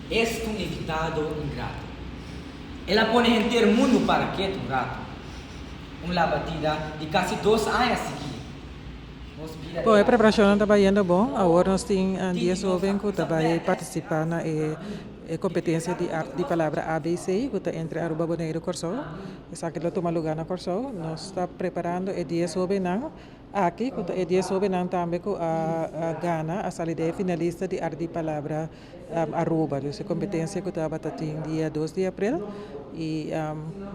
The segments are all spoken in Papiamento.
Esta un invitado ingrato. El a pone henter mundu para ketu un ratu. Un la batida di kasi 2 aña sigui. Nos bida Bon, e preparashon ta bayendo bon. Awor nos tin 10 hóben ku ta bai partisipá na e kompetensia di Arte di Palabra ABC, ku ta entre Aruba, Boneiru i Kòrsou. Esaki ta tuma lugá na Kòrsou. Nos ta preparando e 10 hóbennan aki, ku e 10 hóbennan tambe ku a gana, a sali di finalista di Arte di Palabra Aruba. E kompetensia ku tabata tin dia 2 di aprel i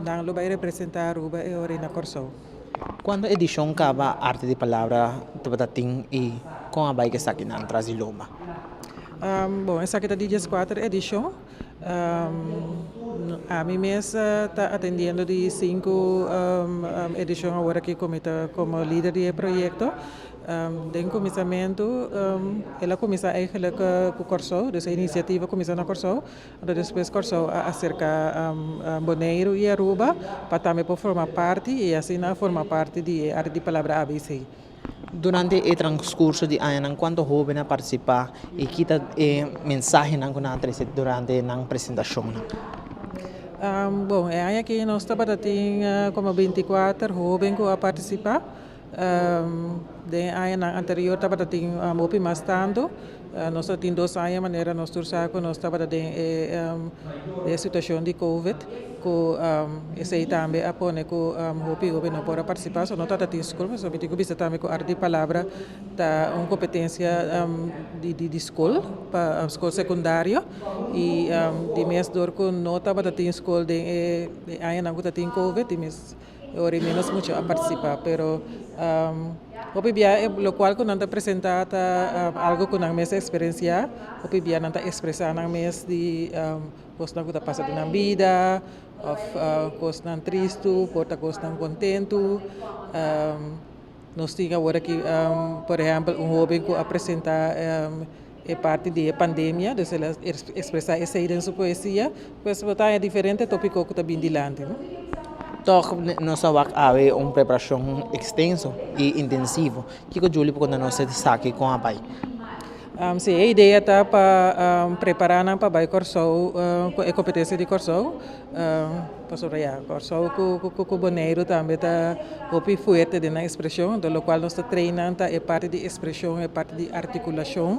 nan lo bai representá Aruba e ora na Kòrsou. Kuantu edishon kaba Arte di Palabra tabata tin i kon a bai ku esakinan tras di lomba? Bon, esaki ta di 14 edishon. Ami mes ta atendiendo di 5 edishon awor aki komo lider di proyekto. Den kuminsamentu, el a kuminsá eigenlijk ku Kòrsou, dus e inisiativa a kuminsá na Kòrsou, anto despues Kòrsou a aserká Boneiru i Aruba pa tambe por forma parti i asina forma parti di Arte di Palabra ABC. Durante e transkurso di aña, kuantu hóben a partisipá i ki ta e mensahenan ku nan a trese durante e presentashon? Bon, e aña aki nos tabatin komo 24 hóben ku a partisipá. Den aña anterior tabatin hopi mas tantu. Nos tin 2 aña manera nos tur sa ku nos tabata den e situashon di COVID, ku esei tambe a pone ku hopi hóben no por a partisipá, so no tabatin skol, so mi tin ku bisa tambe ku Arte di Palabra ta un kompetensia di skol, pa skol sekundario, i di mes dor ku no tabatin skol den e añanan ku tabatin COVID, di mes ora menos mucha a partisipá, pero hopi bia lokual ku nan ta presentá ta algu ku nan mes eksperensiá, hopi bia nan ta ekspresá nan mes di kosnan ku ta pasa den nan bida, òf kosnan tristu, por ta kosnan kontentu. Nos tin awor aki, por ehèmpel, un hóben ku a presentá e parti di pandemia, dus el a ekspresá esei den su poesia, pues ta diferente tópiko ku ta bin dilanti, no? Toch nos a wak awe un preparashon ekstenso i intensivo. Kiko Julie por konta nos esaki kon a bai? Si, e idea ta pa prepará nan pa bai Kòrsou, e kompetensia di Kòrsou. Pasobra ya, Kòrsou ku Boneiru tambe ta hopi fuerte den ekspreshon, di lokual nos ta train ta e parti di ekspreshon, e parti di artikulashon,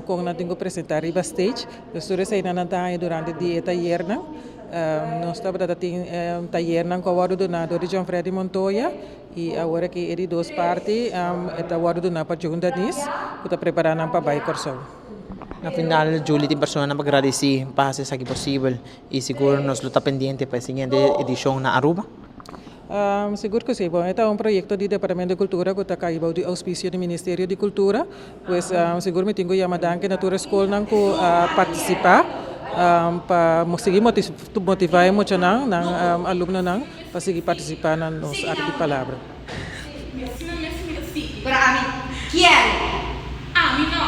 kon nan tin ku presentá riba stage. Dus tur esei nan ta durante di tayernan. Nos tabatin tayernan ku a wòrdu duná dor di John Freddy Montoya i awor aki e di dos parti ta wòrdu duná pa June Danis, ku ta prepará nan pa bai Kòrsou. Na final, Julie, tin persona pa gradisí pa hasi esaki posibel i sigur nos ta pendiente pa e siguiente edishon na Aruba. Sigur ku si. Bon, ta un proyekto di Departamento di Kultura ku ta kai di ouspisio di Ministerio di Kultura. Pues sigur mi tin ku yama danki na tur skolnan ku a partisipá pa sigui motivá muchanan, nan alumnonan pa sigui partisipá na nos Arte di Palabra. Pero ami kier. Ami no.